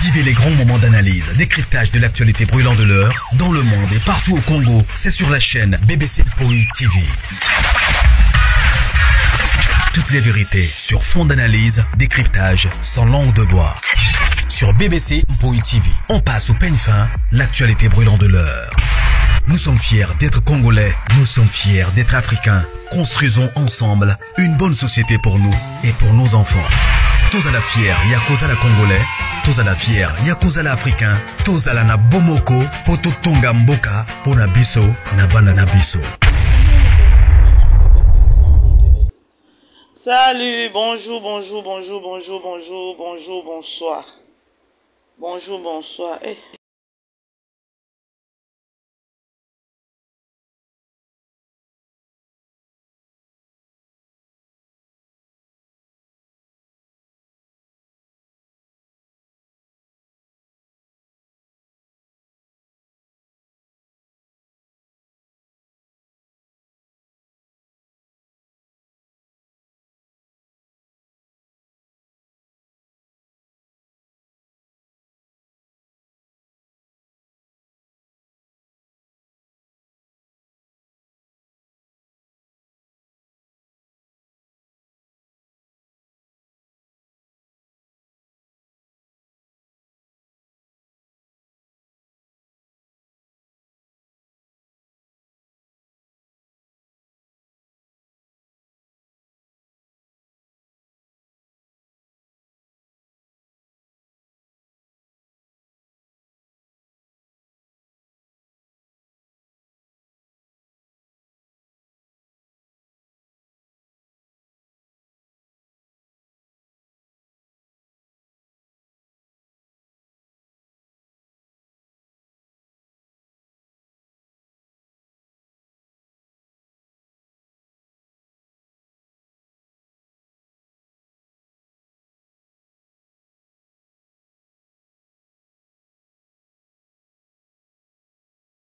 Vivez les grands moments d'analyse, décryptage de l'actualité brûlante de l'heure, dans le monde et partout au Congo. C'est sur la chaîne BBC Poi TV. Toutes les vérités sur fond d'analyse, décryptage, sans langue de bois. Sur BBC Mpoi TV, on passe au peigne fin l'actualité brûlante de l'heure. Nous sommes fiers d'être Congolais, nous sommes fiers d'être Africains. Construisons ensemble une bonne société pour nous et pour nos enfants. Tozala fier ya kozala Congolais, tozala fier ya kozala Africain, tozala na bomoko po totonga mboka po na biso na bana na biso. Salut, bonjour, bonjour, bonjour, bonjour, bonjour, bonjour, bonsoir. Bonjour, bonsoir. Eh.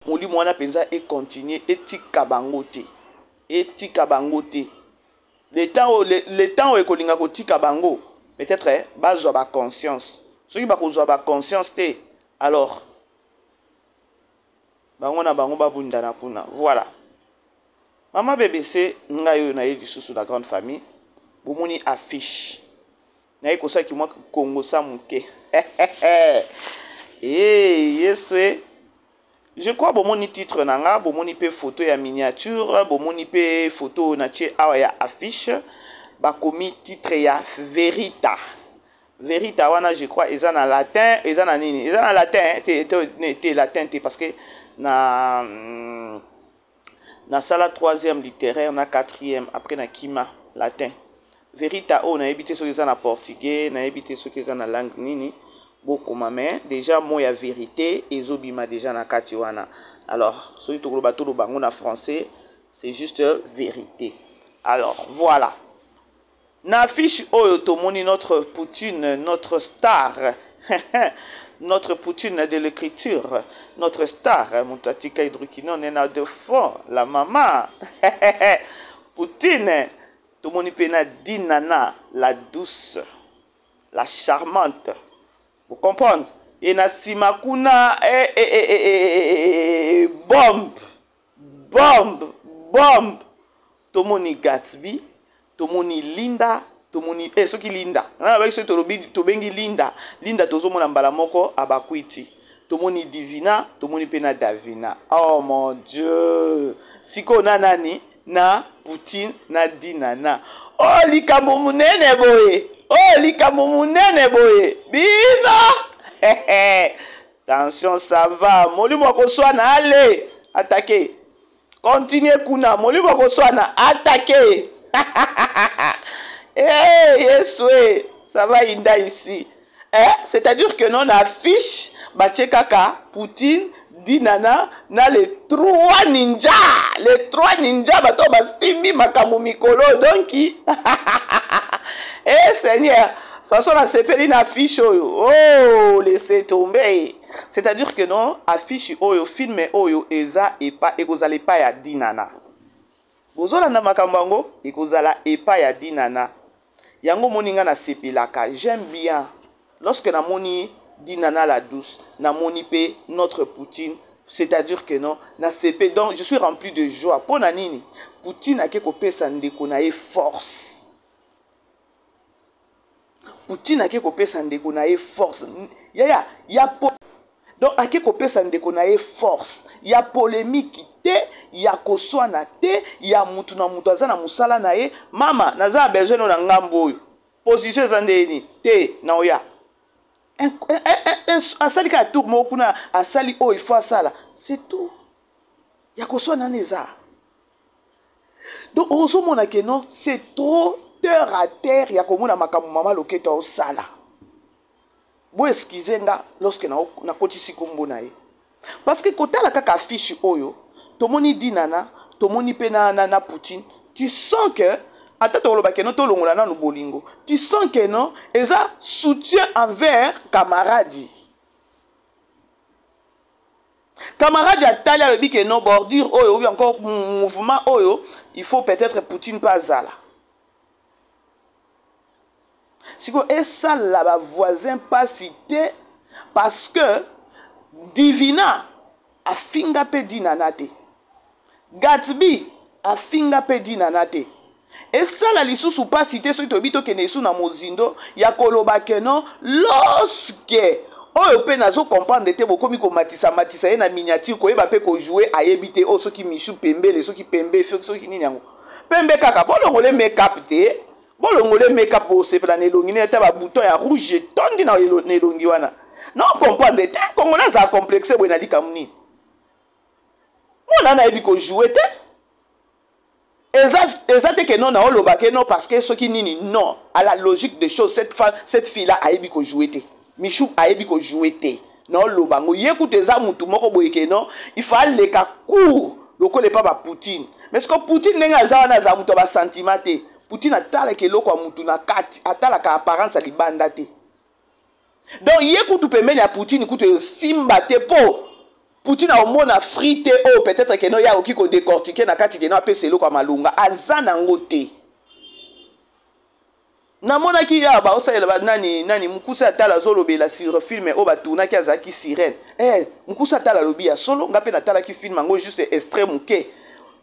Molimo wana mpenza econtinue, etika bango te, etika bango te. Le temps oyo, le, le temps oyo ekolinga kotika bango, peut-être eh, bazwa ba conscience. Soki bakozwa ba conscience te, alors bango na bango babundana kuna. Voilà. Mama BBC, ngai oyo naye lisusu la grande famille, bomoni affiche. Naye kosaki mwa Congo sa moke. Hey, Yesu eh. Je crois bomoni titre na nga, bomoni pe photo ya miniature, bomoni pe photo na tie awa ya affiche, bakomi titre ya Verita. Verita wana je crois eza na latin, eza na nini? Eza na latin, te, te, te, te latin te parce que na nasala troisième littéraire na quatrième après na kima latin. Verita oyo nayebi te soki eza na portugais, nayebi te soki eza na langue nini, bokoma mais déjà mot ya vérité ezobima déjà na kati wana. Alors soki tokoloba toloba yango na français, c'est juste vérité. Alors voilà. Na affiche oyo tomoni notre Poutine, notre star, notre Poutine de l'écriture, notre star, moto atika hydroquinone na de fond, la maman, Poutine, tomoni pe na Dinana, la douce, la charmante, vous comprenez? Et na sima kuna, eh, eh, eh, eh, eh, eh, bombe, bombe, bombe. Tomoni Gatsby, tomoni Linda, tomoni, eh, soki Linda. Na ba soki tolobi, tobengi Linda. Linda tozomona mbala moko abakwiti. Tomoni Divina, tomoni pe na Davina. Oh mon Dieu. Siko na nani? Na Poutine, na Dinana. Oh likambo munene boye. Oh likambo munene boye. Bino. Tension ça va. Molimo akoswana, allez, attaquez. Continue kuna, molimo akoswana, attaquez. Hey, Yesu, hey, ça va inda ici. Eh, c'est-à-dire que non, affiche, batie kaka Poutine, Dinana, na les trois ninjas, les trois ninjas, bato basimbi makambo mikolo, donc, eh Seigneur, façon na sepeli na affiche oyo, oh, laissez tomber. C'est-à-dire que non, affiche oyo, film oyo, eza epa, ekozala epa ya Dinana. Bozolanda makambo yango, ekozala epa ya Dinana. Yango moni nga na sepelaka, j'aime bien. Lorsque namoni Dinana la douce, namoni mpe notre Poutine, c'est-à-dire que non, na sepe, donc je suis rempli de joie. Mpo na nini? Poutine ake kopesa ndeko na ye force. Poutine ake kopesa ndeko na ye force. Yaya, ya po donc ake kopesa ndeko na ye force ya polémique te, ya koswana te, ya mutu na mutu aza na mosala na ye. Mama, naza na besoin no na ngambo oyo, position eza ndenge nini te, na oya asali kaka tour moko kuna, asali oyo il faut asala, c'est tout. Ya koswana wana eza, donc ozomona ke non, c'est trop terre à terre ya komona makambo mama Loketo aosala. Bo excuse nga lorsque nakotisi nkombo na ye, parce que kotala kaka affiche oyo, tomoni Dinana, tomoni mpe na Poutine, tu sens que ata tokoloba ke no, tolongola nanu bolingo, tu sens que non, eza soutien envers camarade. Camarade atali, alobi ke non, bordure oyo ou encore mouvement oyo, il faut peut-être Poutine mpe azala. Sikoyo esala bavoisin mpasi te, parce que Divina afinga mpe Dinana te, Gatsby afinga mpe Dinana te. Esala lisusu mpasi te soki toyebi tokende lisusu na mozindo ya koloba ke non, lorsque oyo mpe nazocomprendre te, bokomi komatisa matisa ye na miniature, koyeba mpe kojouer ayebi te. Oyo soki Michu pembele, soki pembe, soki nini yango pembe kaka, bolongole make-up te, bolongole make-up, bosepela na elongi nini? Ata babouton ya rouge etondi na elongi wana, non comprendre te. Congolais azala complexe boye na likambo nini? Mwana nayebi kojouer te. Eza te ke non, naoloba ke non parce que soki nini, non, à la logique des choses, cette femme, cette fille là ayebi kojouer te. Michou ayebi kojouer te, naoloba ngo. Ye kutu eza mutu moko boye ke non, il faut aleka cours lokola epa bapoutine. Mais ce que Poutine, ndenge aza wana, aza moto ya basentiment te. Poutine atalaka eloko ya mutu na kati, atalaka apparence ya libanda te. Donc ye kutu pembeni ya Poutine kutu esimba te, mpo Poutine aomona fruit te oyo peut-être ke no, ye akoki kodécortiquer na kati ke no, apesa eloko ya malunga, aza nango te. Namonaki ya baosalela banani nani, Mokusa Atala azolobela sur film oyo batournaki, azalaki sirène. Mokusa Atala alobi ya solo, nga mpe natalaki film yango, juste extrait moke.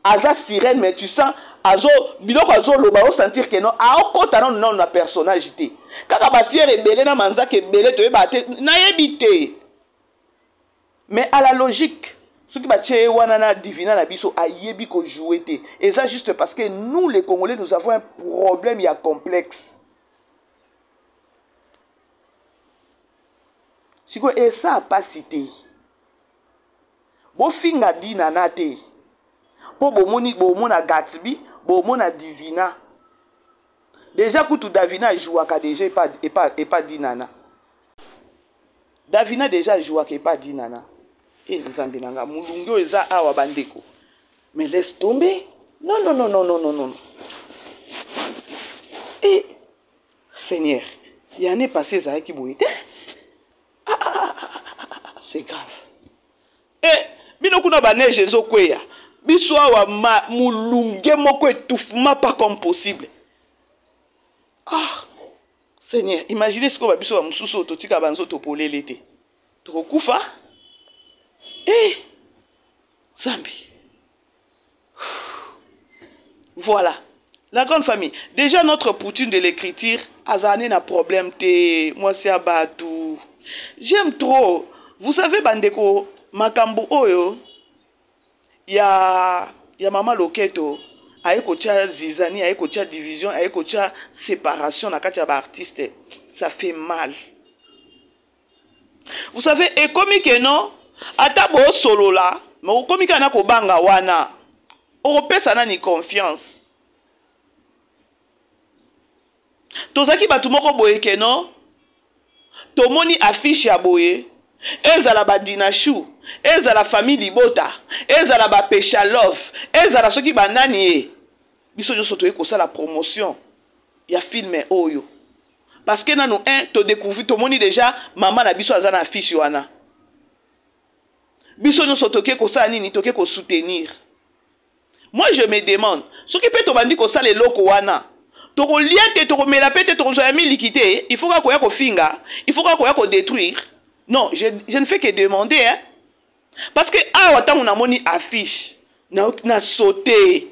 Aza sirène, mais tu sens azo biloko azoloba, osentir ke non, aokota nanu nanu na personnage te. Kaka bafiere ebele na manzaka ebele, toyeba te, nayebi te. Mais à la logique, soki batie ye wana na Divina na biso, ayebi kojouer te. Eza juste parce que nous les Congolais, nous avons un problème ya complexe. Sikoyo esa pasi te, bofinga Dinana te, mpo bomoni, bomona Gatsby, bomona Divina déjà. Kutu Davina ajouaka déjà epa Dinana. Davina déjà ajouaka epa Dinana. E Nzambe na nga, molungi oyo eza awa, bandeko, mais laisse tomber. Non, non, non, non, non, non, non. E Seigneur, ya année passée ezalaki boye te. Ah, ah, ah, ah, ah, c'est grave. E bino kuna baneige ezokweya, biso awa molunge moko, étouffement pas comme possible. Ah Seigneur, imagine sikoyo babiso bamosusu oyo totika banzoto polele te, tokokufa. E Nzambe. Voilà la grande famille. Déjà notre Poutine de l'écriture azala ne na problème te. Mwasi ya bato, j'aime trop. Vous savez, bandeko, makambo oyo ya mama Loketo aye kotia zizani, aye kotia division, aye kotia séparation na kati ya baartiste, ça fait mal. Vous savez, ekomi ke non, ata bosolola, me okomi kaka na kobanga wana, okopesa nani confiance? Tozalaki bato moko boye ke non, tomoni affiche ya boye, ezala badinashu, ezala famille libota, ezala bapesha love, ezala soki banani ye, biso nyonso toyei kosala promotion ya film oyo, parce que nanu un todécouvrir, tomoni déjà mama na biso aza na affiche wana, biso nyonso toke kosala nini? Toke kosoutenir. Moi je me demande, soki mpe tobandi kosala eloko wana, tokolia te, tokomela mpe te, tokozwa ya miliki te. Il faut kaka koya kofinga, il faut kaka koya kodétruire. Non, je ne fais que demander, hein. Parce que awa ntango namoni affiche na, na saute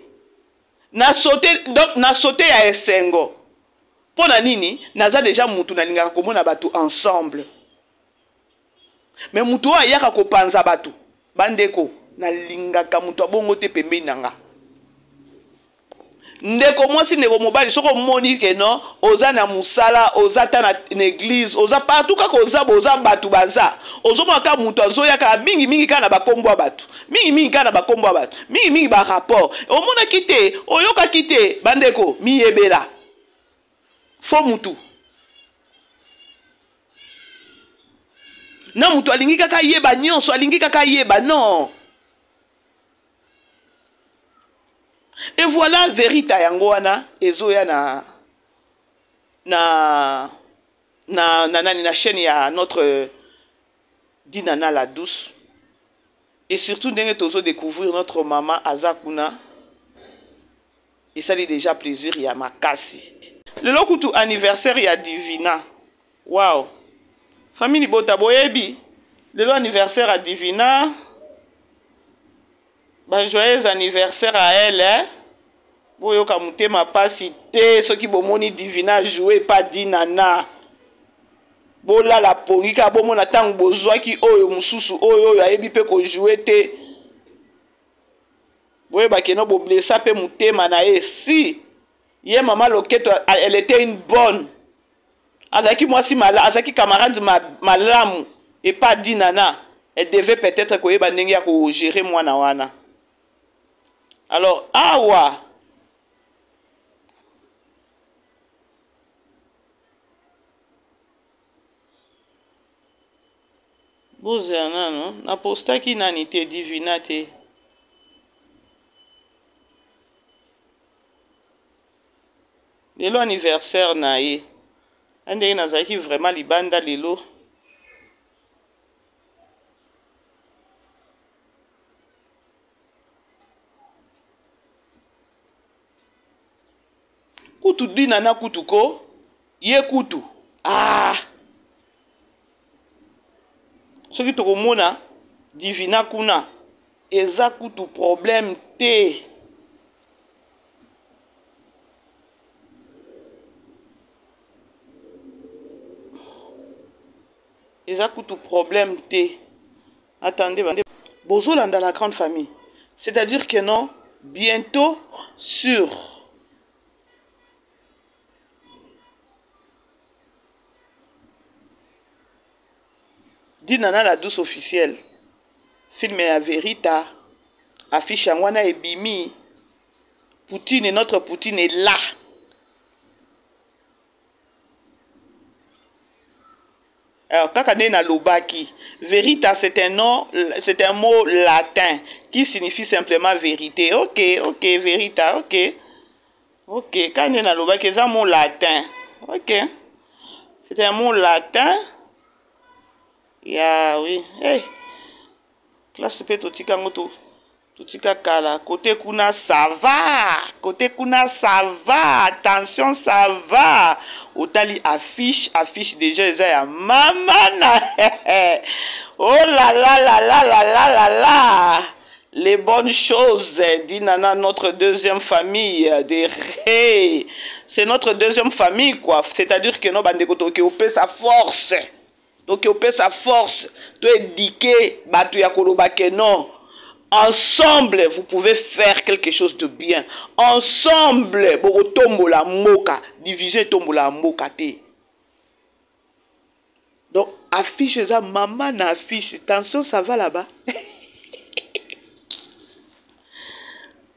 na saute, donc na saute ya esengo. Mpo na nini? Naza deja mutu nalingaka komona bato ensemble, mais mutu oyo ayaka kopanza bato, bandeko, nalingaka mutu abongo te pembeni na nga. Ndeko mwasi, ndeko mobali, soki omoni ke non, oza na mosala, oza ata na église, oza partout kaka, oza boza bato baza, ozomona kaka moto azoya kaka mingimingi kaka na bakombo ya bato, mingimingi kaka na bakombo ya bato, mingimingi barapport omonaki te, oyokaki te, bandeko, miyebela fo mutu na moto alingi kaka ayeba nyonso, alingi kaka ayeba non. Et voilà, verita yango wana ezoya na nani, na chaîne ya notre Dinana la douce. Et surtout ndenge tozo découvrir notre maman aza kuna, esali déjà plaisir ya makasi. Lelo kutu anniversaire ya Divina. Wow, famille libota, boyebi lelo anniversaire ya Divina. Ba joyeux anniversaire à elle, hein? Boyoka motema pasi te soki bomoni Divina jouer pa Dinana. Bolala pongi kaka bomona ntango bozwaki oyo mosusu, oyo oyo ayebi mpe kojoue te. Boyeba keno boblesa mpe motema na ye. Si ye mama Loketo, elle était une bonne, azalaki mwasi mala, azalaki camarade malamu epa Dinana, elle devait peut-être koyeba ndenge ya kogérer mwana wana. Alors awa bozela nano, napostaki nani te, Divina te. Lelo anniversaire na ye. Ndenge nazalaki vraiment libanda lelo. Kutu Dinana kutu ko ye kutu, ah, soki tokomona Divina kuna eza kutu problème te. Eza kutu problème te. Attendez, bozolanda la grande famille, c'est-à-dire que non, bientôt sur Dinana la douce officielle, film ya Verita, affiche yango wana ebimi. Poutine, notre Poutine est là. Alors, kaka nde nalobaki, verita, c'est un nom, c'est un mot latin qui signifie simplement vérité. Ok, verita, ok. Kaka nde nalobaki, eza mot latin. Ok, c'est un mot latin ya, oui. Hey, classe mpe totika yango, to totika kala. Côté kuna ça va, côté kuna ça va, attention, ça va. Otali affiche, affiche déjà eza ya mama na, oh là là là là là là là là, les bonnes choses. Dit Nana, notre deuxième famille de ré, c'est notre deuxième famille quoi. C'est-à-dire que no, bandeko, toki opesa force, toki opesa force, to éduquer bato ya koloba ke non, ensemble vous pouvez faire quelque chose de bien, ensemble bokotombola mboka. Division etombola mboka te. Donc affiche eza mama na affiche, tension, ça va là-bas.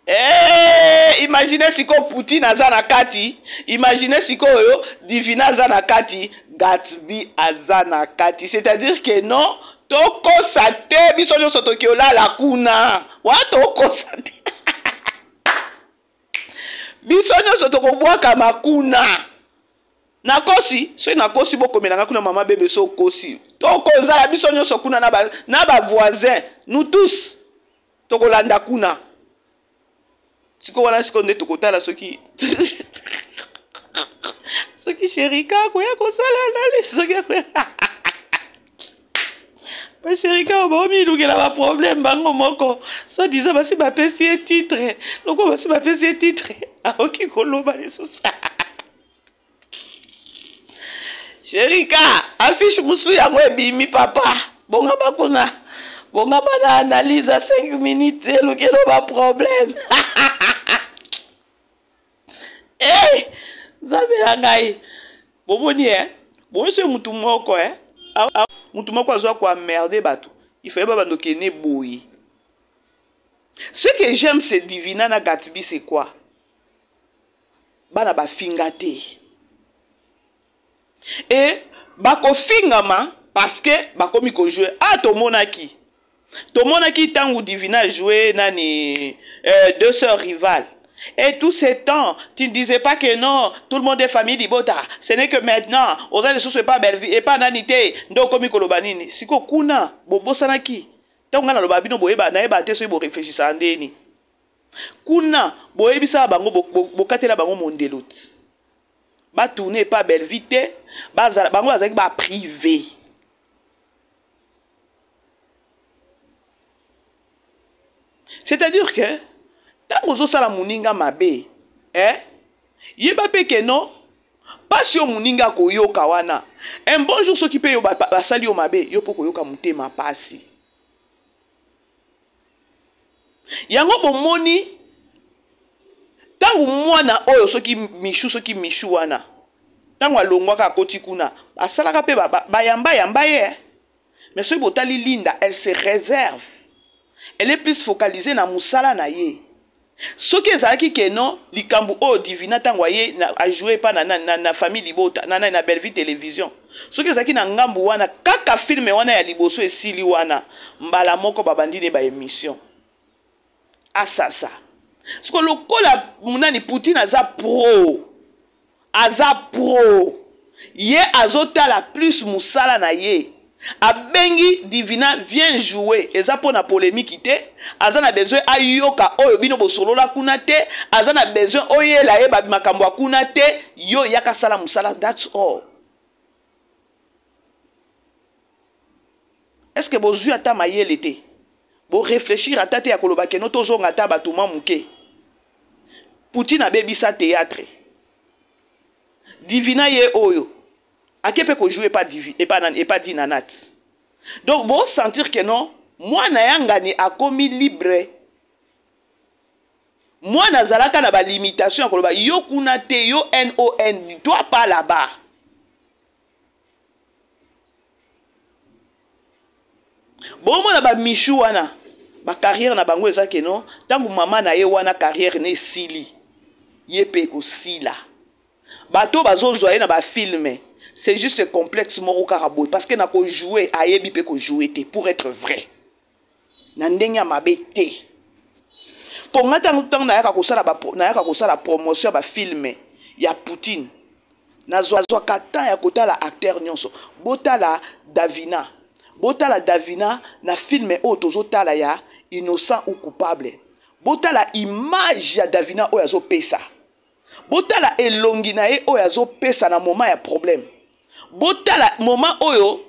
Hey, imagine sikoyo Poutine aza na kati, imagine sikoyo Divina aza na kati, Gatsby aza na kati. C'est-à-dire que non, tokosa te, biso nyonso toki olala kuna wa, tokosa te, biso nyonso tokobwakama kuna. Nakosi? Soki nakosi, bokomelanga kuna. Mama bebe, so okosi, tokozala biso nyonso kuna na bavoisin, nous tous tokolanda kuna. Sikoyo wana, sikoyo nde tokotala soki Sherika akoya kosala nani, soki akoya. Basherika oyo baomilukela baproblème bango moko, soit disant basi bapesi ye titre, lokola basi bapesi ye titre akoki koloba lisusu. Sherika, affiche mosusu yango ebimi papa, bongama kuna, bongama na analyse ya 5 minutes, elukelo baproblème. Hey, eh, nzambe na ngai, bomoni e bomoni soki mutu moko e mutu moko azwa koamerde bato, il fallait babanda okende boye. Ce que j'aime, c'est Divina na Gatsby, c'est quoi? Bana bafinga te e bakofingama parce que bakomi kojoue. Ah, tomonaki ntango Divina joue nani, deux sœurs rivales. Et tout ce temps, tu ne disais pas que non, tout le monde est famille Libota. Ce n'est que maintenant. Oza lisusu epa Bellevue, epa nani te, nde okomi koloba nini. Siko kuna, bobosanaki. Ntango nga naloba bino boyeba, nayeba te soki boréfléchissaka ndeni. Kuna, boyebisaka bango, bokatela bango mondelo ti. Batourne epa Bellevue te, bazala, bango bazalaki ba privé. C'est-à-dire que ntango ozosala moninga mabe, eh? Yeba mpe ke non, mpasi oyo moninga akoyoka wana, un bon jour soki mpe yo basali yo mabe, yo mpo koyoka motema pasi. Yango bomoni ntango mwana oyo soki Mishu, soki Mishu wana, ntango alongwaka akoti kuna, asalaka mpe bayamba-yamba ye, eh? Mais soki botali Linda, elle se réserve, elle est plus focalisée na mosala na ye. Soki ezalaki ke non, likambo oyo Divina ntango aye ajoue epa na famille Libota, na Bellevue Télévision, soki ezalaki na ngambu wana kaka, film wana ya liboso esili wana, mbala moko babandi ne baémission asasa. Siko lokola nani, Poutine aza pro, aza pro, ye azotala plus mosala na ye. Abengi Divina, viens jouer. Eza mpo na polémique te, aza na besoin ayoka oyo bino bosolola kuna te, aza na besoin oyela ye makambo ya kuna te. Yo yaka sala mosala, that's all. Est ce que bozwi ata mayele te, boréfléchir ata te ya koloba keno tozonga ata bato mwa moke? Poutine abebisa théâtre. Divina ye oyo ake mpe kojoue epa Divi, epa nani, epa Dinanat. Donc bosentir ke non, mwana ya ngani akomi libre. Mwana azalaka na balimitation ya koloba yo kuna te, yo non, toi pas là-bas. Bomona bamishu wana, bacarrière na bango eza keno ntango mama na ye wana carrière ne esili, ye mpe ekosila. Bato bazozwa ye na bafilme, c'est juste complexe moko kaka boye, parce que na kojoue ayebi mpe kojoue te, pour être vrai, na ndenge ya mabe te. Mpo nga ntango nayaka kosala promotion ya bafilme ya Poutine, nazwaka temps ya kotala acteur nyonso. Botala Davina, botala Davina na filme oyo tozotala ya Innocent ou coupable. Botala image ya Davina oyo azopesa, botala elongi na ye oyo azopesa na moment ya problème. Botala moment oyo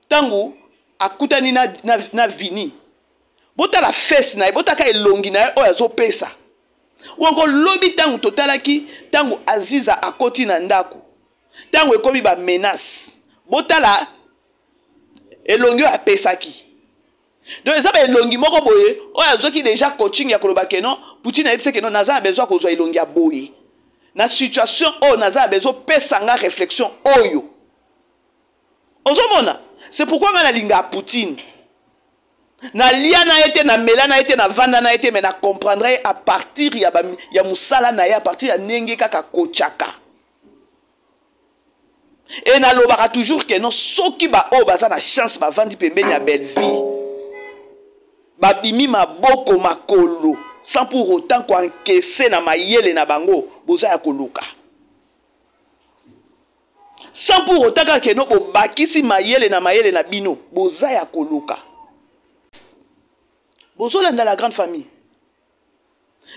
ntango akutani na Vini, botala face na ye, botaka elongi na ye oyo azopesa wango. Lobi ntango totalaki, ntango Aziza akoti na ndako, ntango ekomi bamenace, botala elongi oyo apesaki. Donc eza baelongi moko boye oyo azwaki déjà coaching ya koloba keno Poutine ayebisa keno naza na besoin kozwa elongi ya boye na situation oyo, naza na besoin opesa nga réflexion oyo ozomona. C'est pourquoi nga nalingaka Poutine. Nalia na ye te, namela na ye te, navanda na ye te, mais na comprendre ye à partir ya mosala na ye, à partir ya ndenge kaka kotiaka. E nalobaka toujours ke non, soki baoyo baza na chance bavandi pembeni ya Bellevue, babimi maboko makolo sans pour autant koencaisser na mayele na bango, boza ya koluka. Sans pour autant kaka keno bobakisi mayele na mayele na bino, boza ya koluka. Bozolanda la grande famille.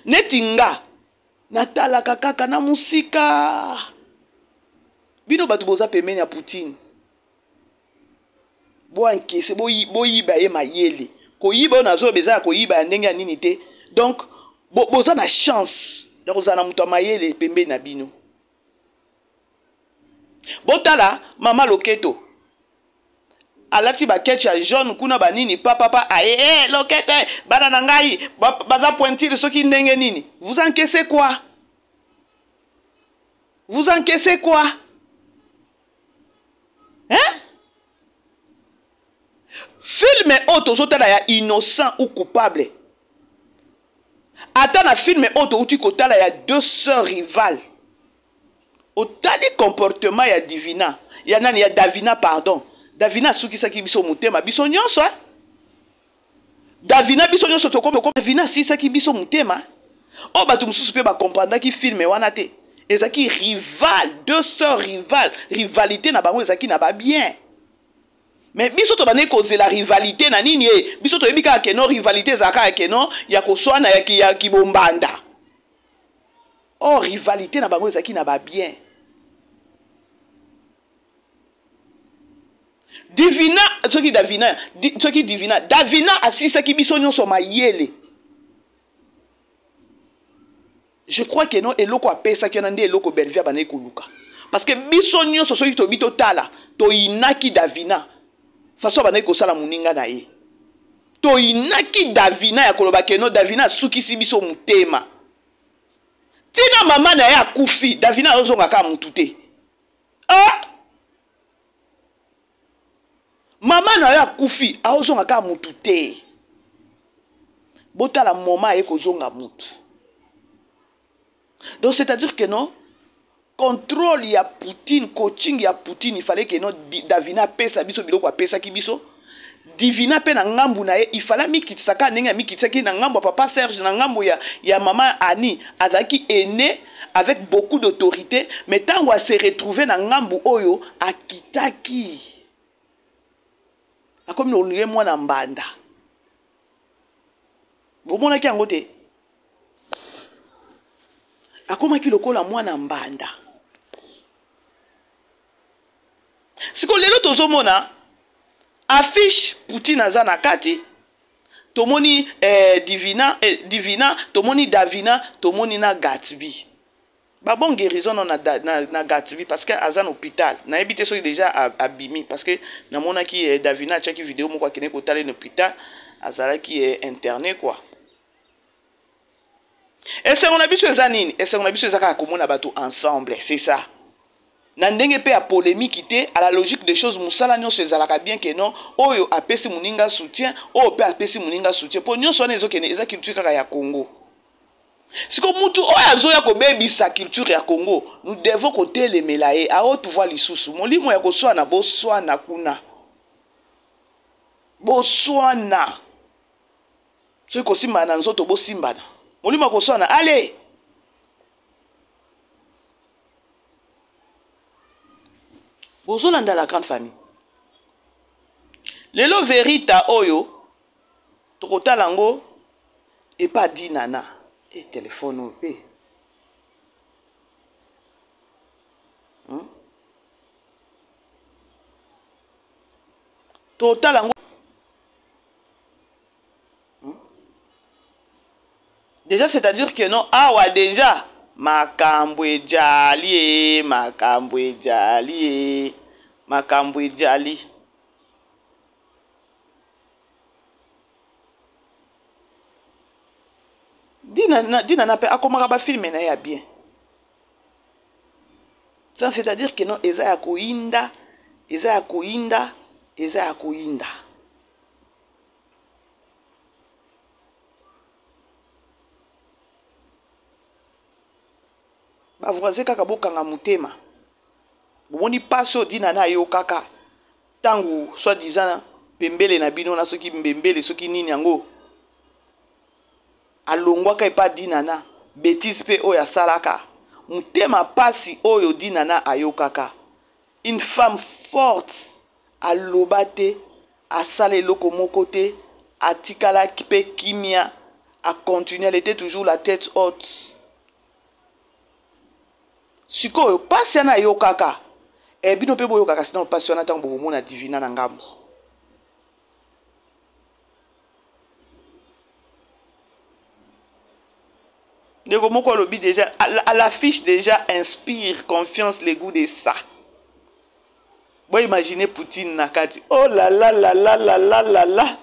Neti nga natalaka kaka na mosika, bino bato boza pembeni ya Poutine. Boankese, boyiba ye mayele. Koyiba oyo nazoloba eza ya koyiba ya ndenge ya nini te. Donc boza na chance ya kozala na moto ya mayele pembeni na bino. Botala mama Loketo alati ba ketch ya jaune kuna banini papapa aye eh, Loketo eh, bana na ngai baza pointire soki ndenge nini. Vous encaissez quoi? Vous encaissez quoi? Hein? Film oyo tozotala ya innocent ou coupable, ata na film oyo touti kotala ya deux sœurs rivales, otali comportement ya Divina, ya nani, ya Davina, pardon. Davina asukisaki biso motema, biso nyonso, hein? Davina biso nyonso tokomi, Davina asisaki biso motema. Oyo bato mosusu mpe bakomprendaki film wana te. Ezalaki rival, deux sœurs rivales, rivalité na bango ezalaki na ba bien. Mais biso tobandaki kozela rivalité na nini e? Biso toyebi kaka ke non, rivalité ezalaka kaka ke non ya koswana, ya kibombanda. Or rivalité na bango ezalaki na ba bien. Divina, soki Davina, di, soki Divina, Davina asisaki biso nyonso mayele. Je crois que non, eloko apesaki wana nde eloko Bellevue abandaki koluka. Parce que biso nyonso soki tobi totala, toyinaki Davina. Façon abandaki kosala moninga na ye. Toyinaki Davina ya koloba que non, Davina asukisi biso motema. Tina mama na ye akufi, Davina azozonga kaka mutu te. Ah! Mama na yo akufi, aozonga kaka mutu te. Botala moment aye kozonga mutu. Donc c'est-à-dire que non, contrôle ya Poutine, coaching ya Poutine, il fallait que non, Davina apesa biso biloko apesaki biso. Divina pe na ngambu na ye, il fallait amikitisa kaka ndenge amikitisaki na ngambu ya papa Serge, na ngambu ya mama Annie, azalaki aîné avec beaucoup d'autorité, mais tango a se retrouver na ngambu oyo akitaki, akomi na mwana mbanda. Bomonaki yango te? Akomaki lokola mwana mbanda. Siko lelo tozomona affiche Poutine aza na kati, tomoni Divina, tomoni Davina, tomoni na Gatsby. Ba bon guérison non na Gatsby parce que aza na hôpital. Nayebi te soki déjà abimi parce que namonaki Davina atiaki vidéo moko akende kotala na hôpital, azalaki interné quoi. Esengo na biso eza nini? Esengo na biso eza kaka komona bato ensemble, c'est ça. Na ndenge pe ya polémique te, à la logique des choses, musala nyonso ezalaka bien que non, oyo apesi muninga soutien, oyo pe apesi muninga soutien. Po nyonso wana ezokende, eza culture kaka ya Congo. Siko mutu oyo azoya kobebisa culture ya Congo, nous devons kotelemela ye à haute voix lisusu. Molimo ya koswana, boswana kuna. Boswana. Soki kosimbana na nzoto, bosimbana. Molimo ya koswana, allez! Bozolanda la grande famille. Lelo verita oyo tokotala yango epa Dinana. E telefone oyo pe. Totala yango. Déjà, c'est-à-dire que non, awa déjà, makambo ejali e, makambo ejali e, makambo ejali. Dina na pe akomaka ba filme na ye ya bien. Ça, c'est-à-dire que non, eza ya koyinda, eza ya koyinda, eza ya koyinda. Ba voisin kaka bokanga motema. Bomoni pasi oyo Dina na yo kaka tangu soi-disant pembele na bino na soki mbembele soki nini yango alongwaka epa Dina na bêtise pe oyo asalaka motema pasi oyo Dina na ayokaka. Une femme forte aloba te, asala eloko moko te, atikalaki pe kimia, a continuer, elle était toujours la tête haute. Sikoyo pasi wana ayokaka, bino pe boyokaka sino pasi wana tango bokomona Divina na ngambo. Ndeko moko alobi déjà à l'affiche déjà inspire confiance le goût de ça. Bo imaginer Poutine na kati. Oh la la la la la la la la.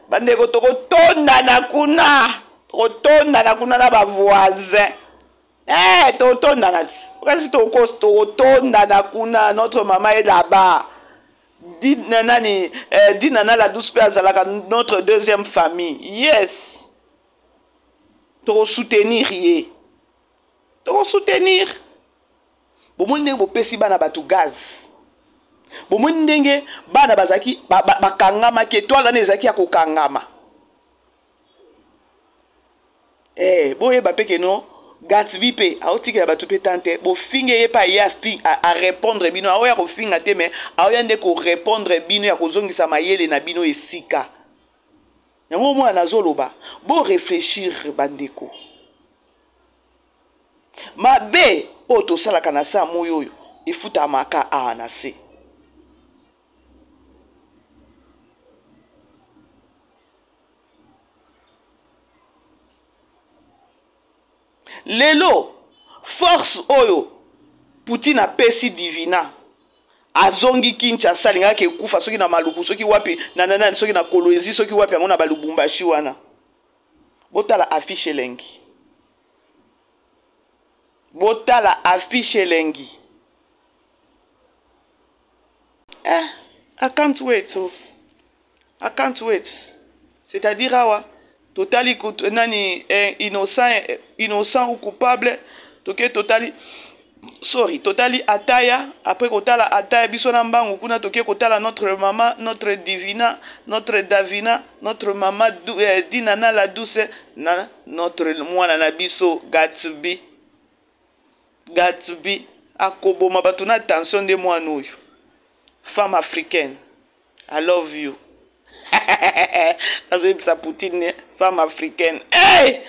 Bandeko tokotondana kuna. Tokotondana kuna na ba voisin. Eh, tokotondana ti. Kasi tokotondana kuna notre maman est là-bas. Dit nani eh, dit nana la douce pe azalaka notre deuxième famille. Yes. Tokosoutenir ye. Tokosoutenir. Bomoni ndenge bopesi bana bato gaz. Bomoni ndenge bana bazalaki bakangamaki, etoile wana ezalaki ya kokangama. Eh, boyeba pe ke no Gatsby pe aotikela bato pe temps te, bofinge ye pe aye a répondre bino, aoya kofinga te mais aoya nde ko répondre bino ya kozongisa mayele na bino esika. Yango mwana nazoloba, bo réfléchir bandeko. Mabe oyo tosalaka na se ya moi oyo efutamaka awa na se. Lelo force oyo Poutine apesi Divina azongi Kinshasa alingaki ekufa soki na Maluku soki wapi na nani soki na Kolwezi soki wapi yango na ba Lubumbashi wana. Botala affiche elengi. Botala affiche elengi. Eh, I can't wait. Oh. I can't wait. C'est-à-dire awa totali nani eh, innocent eh, innocent ou coupable toke totali sorry totali ataya après kotala ataya biso na mbangu kuna toke kotala notre mama notre divina notre davina notre mama eh, dinana la douce na notre mwana na biso Gatsby Gatsby akoboma bato na tension nde mwana oyo femme africaine I love you. Nazoyebisa Poutine femme africaine. Hey!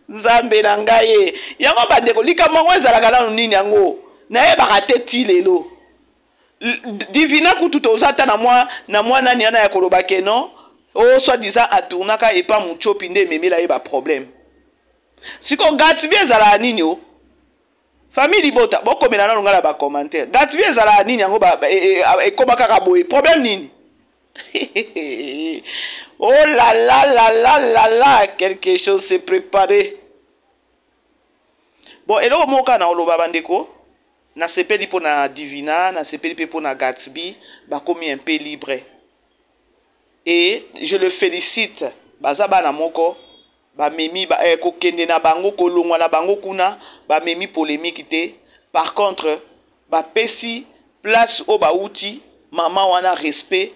Nzambe na ngai ye. Yango bandeko likambo yango ezalaka nanu nini yango? Nayebaka te ti lelo. Divina kutu toza ata na mwa na mwa nani yana ya koloba ke non. Oh soit disant atournaka epa Mutshopi nde ememela ye ba problème. Siko Gatsby ezalaka nini o? Famille libota bokomela nanu nga na ba commentaire. Gatsby ezalaka nini yango ba e, e, e, ekoma kaka boye problème nini? oh la la la la la la quelque chose s'est préparé. Bon eloko moko kaka na oloba bandeko nasepeli mpo na Divina nasepeli mpe mpo na Gatsby bakomi un peu libre et je le félicite baza bana moko bamemi ba, eh, kokende na bango kolongwa na bango kuna bamemi polemique te par contre bapesi place oyo bauti mama wana respect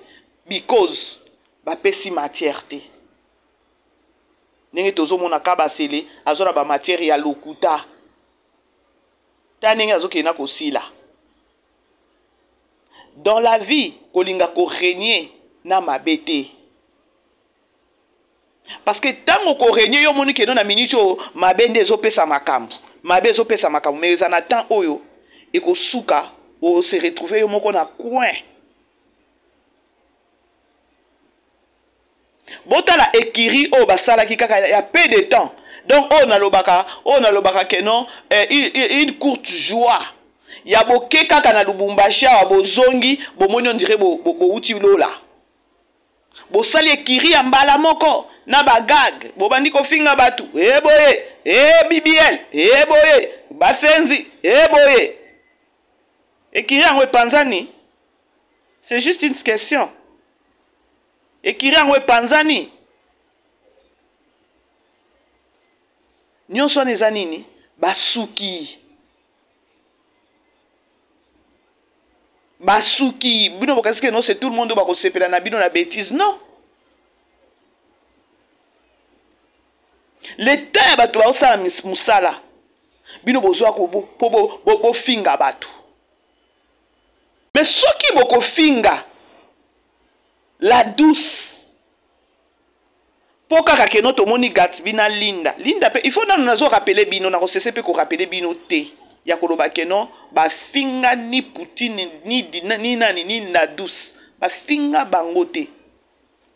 because bapesi matière te ndenge tozomona kabasele azwa na bamatière ya lokuta ta ndenge azokende na kosila dans la vie kolinga korenier na mabe te parce que ntango korenie yo omoni keno na minute oyo mabe nde ezopesa makambo mabe ezopesa makambo mais eza na temps oyo ekosuka ose retrouve yo moko na coin botala ekiri oyo basalaki kaka ya peu de temps donc oyo nalobaka oyo nalobaka ke non eh, une courte joie ya boke kaka na lubumbashi awa bozongi bomoni ondire bowuti bo, bo lola bosali ekiri ya mbala moko na bagag bobandi kofinga bato eboye e bbl eboye basenzi eboye ekiri yango epanzani c'est juste une question ekiri yango epanzani nyonso wana eza nini basuki basuki bino bokanisi ke non c'est tout le monde oyo bakosepela na bino na bêtise non le temps ya bato baosala mosala bino bozwa mpo bofinga bato mais soki bokofinga la douce mpo kaka keno tomoni Gatsby na Linda Linda mpe il faut nanu nazo rappeler bino nakosese mpe korappeler bino te ya koloba keno bafinga ni Poutine ni, ni nani ni la douce bafinga bango te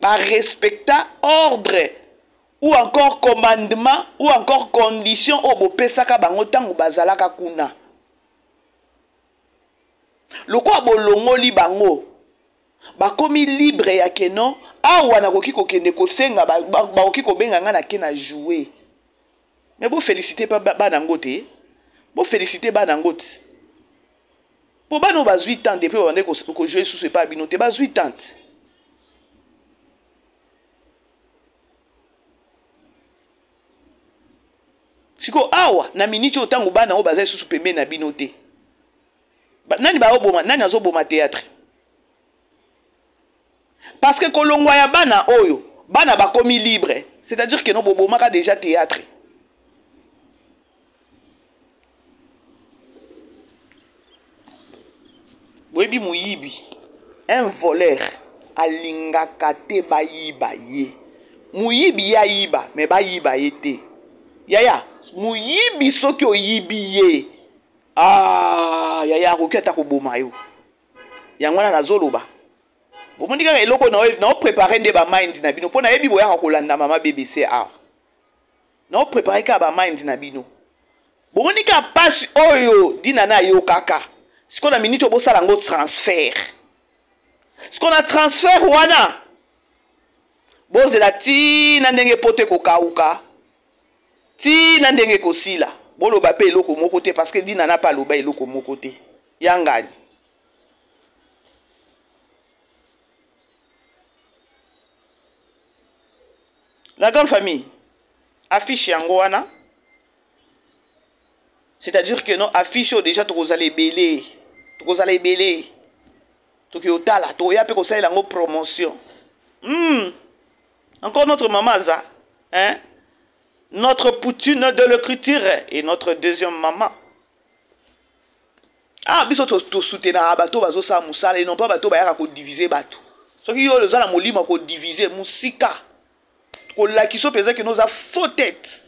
barespecta ordre. Ou encore commandement ou encore condition oyo bopesaka bango ntango bazalaka kuna. Lokola bolongoli bango, bakomi libre ya que non, awa nakoki kokende kosenga, bakoki kobenga nga na ke na jouer. Mais bo féliciter pa bana yango te. Bo féliciter bana yango te. Po bana oyo bazwi temps depuis babandaki ko jouer susu epai bino te, bazwi temps te. Siko awa na miniti oyo ntango bana oyo baza lisusu pembeni na bino te, nani baoboma, nani azoboma théâtre? Parce que kolongwa ya bana oyo, bana bakomi libre, c'est-à-dire que no bobomaka déjà théâtre. Boyebi moyibi, un voleur alingaka te bayiba ye. Moyibi ye ayiba, mais bayiba ye te. Yaya, moyibi soki oyibi ye, ah, yaya akoki ata koboma yo. Yango wana nazoloba. Bomoni kaka eloko na na préparer nde ba mind na bino mpo nayebi boyaka kolanda mama BBC awa. Na préparer kaka ba mind na bino. Bomoni kaka pasi oyo Dina na ayokaka. Sikoyo na minute oyo bosala yango transfert. Sikoyo na transfert wana bozela ti na ndenge poto ekokauka, ti na ndenge ekosila. Boloba pe eloko moko te parce que Dina na pe aloba eloko moko te. Yangani. La grande famille, affiche yango wana. C'est-à-dire que non, affiche oyo déjà tokozala ebele. Tokozala ebele. Toki otala, toya pe kosalela yango promotion. Encore notre maman Aza, hein? Notre Poutine de l'écriture et notre deuxième maman. Ah, biso to soutenaka bato bazosala mosala et non pas bato bayaka ko diviser bato. Soki yo oza na molimo ya ko diviser mosika, kolakisa mpenza ke oza faux tête,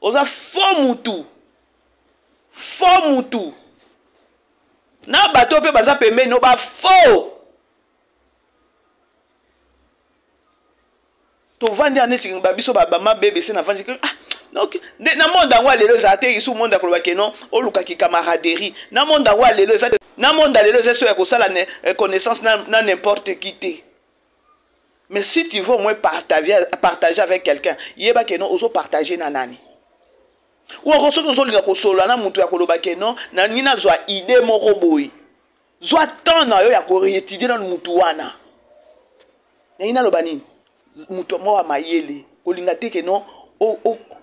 oza faux mutu, faux mutu. Na bato mpe baza pembeni no ba faux. Tovandi ya neti ba biso ba mama BBC na vandi ke, ah, donc, nde, na monde yango ya lelo ezala te isu monde ya koloba ke non, olukaki camaraderie. Na monde yango ya lelo eza te, na monde ya lelo eza so ya kosala ne, eh, connaissance na, na n'importe qui te. Mais si tu veux au moins partager avec quelqu'un, yeba ke non, ozo partager na nani. Ou encore soki ozolinga kosolola na mutu ya koloba ke non, na nini nazwa idée moko boye. Zwa temps na yo ya ko réétudier nanu mutu wana. Nayi naloba nini? Mutu moko ya mayele, kolinga te ke non,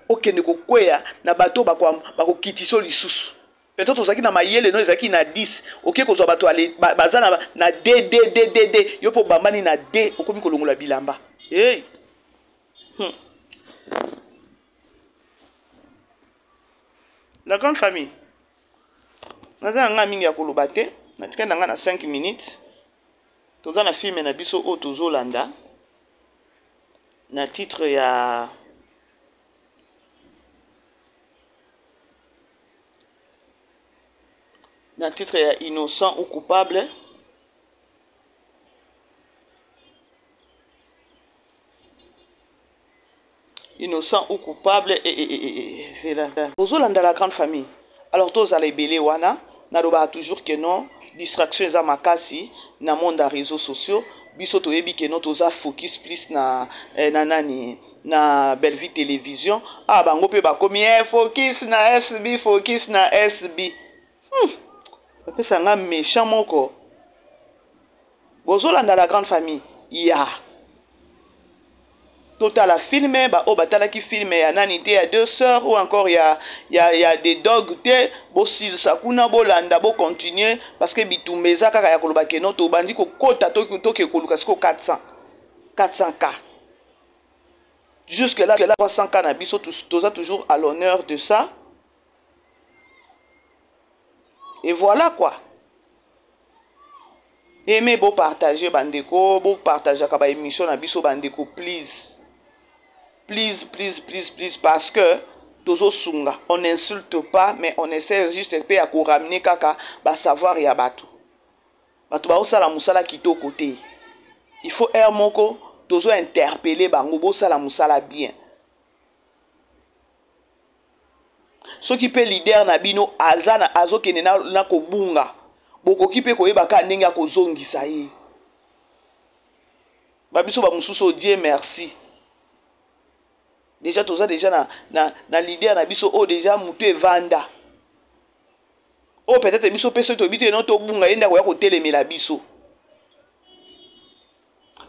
okende kokweya na bato bakokitisa yo lisusu. Peut-être ozalaki na mayele no ezalaki na 10, oke kozwa bato baza na D, D, D, D, D, yo po bambani na D, okomi kolongola bilamba. Hey. La grande famille. Naza na nga mingi ya koloba te, natikali na nga na 5 minutes. Toza na film na biso oyo tozolanda na titre ya na titre ya innocent ou coupable. Innocent ou coupable, et, et, et, et, et, c'est là. Ozolanda la grande famille. Alors tozala ebele wana, nalobaka toujours que non, distraction eza makasi na monde ya réseaux sociaux. Biso toyebi que non, toza focus plus na nani, na Bellevue Télévision. Ah, bango pe bakomi, eh, focus na SB, focus na SB. Bapesa nga méchant moko. Bozolanda la grande famille. Ya. Totala film, ba oyo batalaki film ya nani te, ya deux sœurs ou encore ya des dogs te, bosilisa kuna, bolanda, bo continuer parce que bitumba eza kaka ya koloba ke non, tobandi kokota, toke koluka siko 400 K. Jusque là, 300 K na biso, toza toujours à l'honneur de ça. Et voilà quoi. Aimez, bo partager bandeko, bo partager ka ba émission na biso bandeko, please. Please, please, please, please, parce que tozo sunga, on n'insulte pas, mais on essaie juste pe ya ko ramener kaka ba savoir ya bato. Bato ba osala musala kitoko te. Il faut air moko tozo interpeller bango, bo sala musala bien. Soki mpe leader na bino aza na azokende na, na kobunga, bokoki mpe koyeba kaka ndenge ya kozongisa ye. Babiso bamosusu oyo, Dieu merci, deja toza deja na, na, na leader na biso oyo deja motu evanda oyo peut-être biso mpe soki toyebi te no tobunga, ye nde akoya kotelemela biso.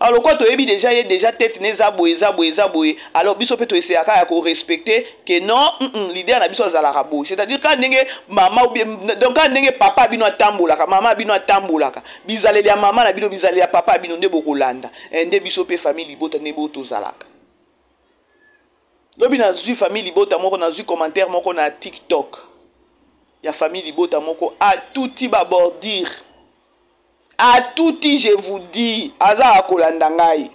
Alors lokola toyebi deja ye deja tete ne eza boye, eza boye, eza boye, alors biso mpe toeseyaka ya korespecte ke non, leader na biso azalaka boye. C'est-à-dire kaka ndenge mama ou bien donc kaka ndenge papa bino atambolaka, mama bino atambolaka, bizaleli ya mama na bino, bizaleli ya papa bino nde bokolanda. Nde biso mpe famille libota nde bo tozalaka. Lobi nazwi famille libota moko, nazwi commentaire moko na TikTok ya famille libota moko, atuti babordure, atuti, je vous dis, aza akolanda ngai.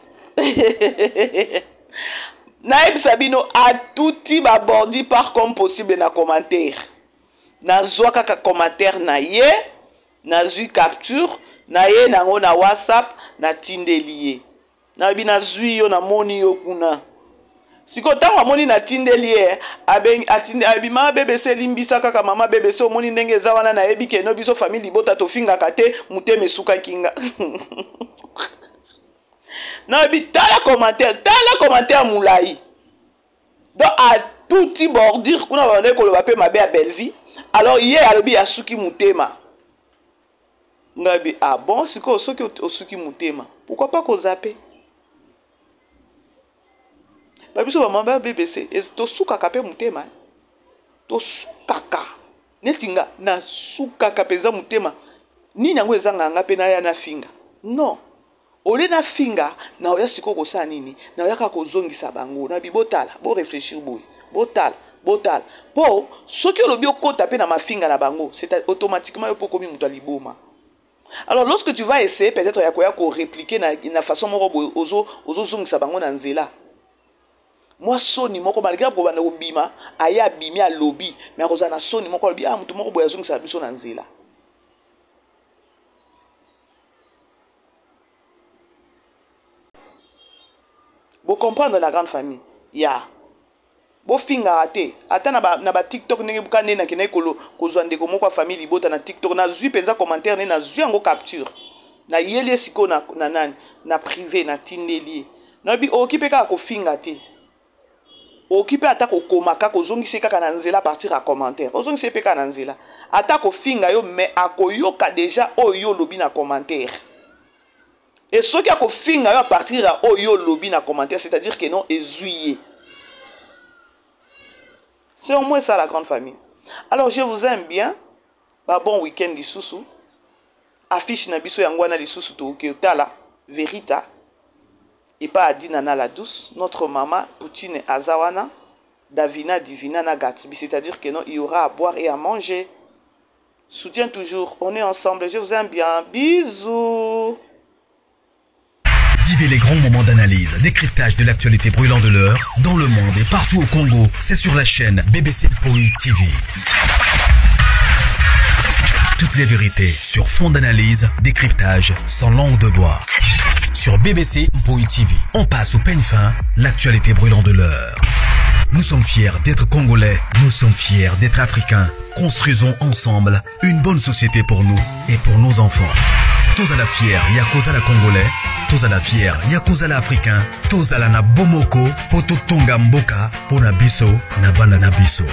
Nayebisa bino, atuti babordi par comme possible na commentaire. Nazwa kaka commentaire na ye, nazwi capture na ye nango na WhatsApp, natindeli ye, nayebi nazwi yo, namoni yo kuna. Sikoyo ntango amoni natindeli ye, ayebi mama BBC, elimbisa kaka mama BBC, omoni ndenge eza wana, nayebi keno biso famille libota tofingaka te, motema esukaki nga. Nayebi tala commentaire, tala commentaire molai. Donc atuti bordure kuna, babandaki koloba mpe mabe ya Bellevie. Alors ye alobi asuki motema. Ngai bi ah bon, sikoyo soki osuki motema, pourquoi pas kozape babiso bamama ba BBC? Tosukaka mpe motema, tosukaka neti nga nasukaka mpenza motema. Nini yango ezanga nga mpe naya nafinga? Non, ole nafinga, naoya sikoyo kosala nini? Naoya kaka kozongisa bango na bi botala, borefléchir boye, botala, botala. Mpo soki olobi okota mpe na mafinga na bango, c'est automatiquement yo mpo okomi moto ya liboma. Alors lorsque tu vas essayer peut-être ya koya korépliquer na façon moko boye, ozozongisa bango na nzela. Mwa soni moko, malgré kobanda kobima, aye abimi, alobi, mais akozala na soni moko, alobi ah, moto moko boye azongisaka biso na nzela. Bocomprendre la grande famille ya bofingaka te, ata na baTikTok ndenge buka nde nakendaki kozwa ndeko moko ya famille libota na TikTok, nazwi mpenza commentaire nde nazwi yango capture, nayeli ye sikoyo na nani, na privé, natindeli ye, nayebi okoki mpe kaka kofinga te, okoki mpe ata kokomaka, kozongisa ye kaka na nzela partir ya commentaire, ozongisa ye mpe kaka na nzela. Ata kofinga yo, mais akoyoka déjà oyo yo olobi na commentaire. Et soki akofinga yo à partir ya oyo yo olobi na commentaire, c'est-à-dire que non, ezwi ye. C'est au moins ça la grande famille. Alors je vous aime bien, ba bon week-end. Lisusu affiche na biso yango wana, lisusu tokoki otala Verita epa Adina na la douce, notre maman Poutine aza wana, Davina Divina na Gatsby, c'est-à-dire que non, il y aura à boire et à manger. Soutien toujours, on est ensemble, je vous aime bien, bisous. Vivez les grands moments d'analyse, décryptage de l'actualité brûlante de l'heure, dans le monde et partout au Congo. C'est sur la chaîne BBC Poi TV. Toutes les vérités sur fond d'analyse, décryptage, sans langue de bois. Sur BBC Mpoi TV, on passe au peigne fin l'actualité brûlante de l'heure. Nous sommes fiers d'être Congolais, nous sommes fiers d'être Africains. Construisons ensemble une bonne société pour nous et pour nos enfants. Tozala fier ya kozala Congolais, tozala fier ya kozala Africain, tozala na bomoko po totonga mboka pona biso na bana na biso.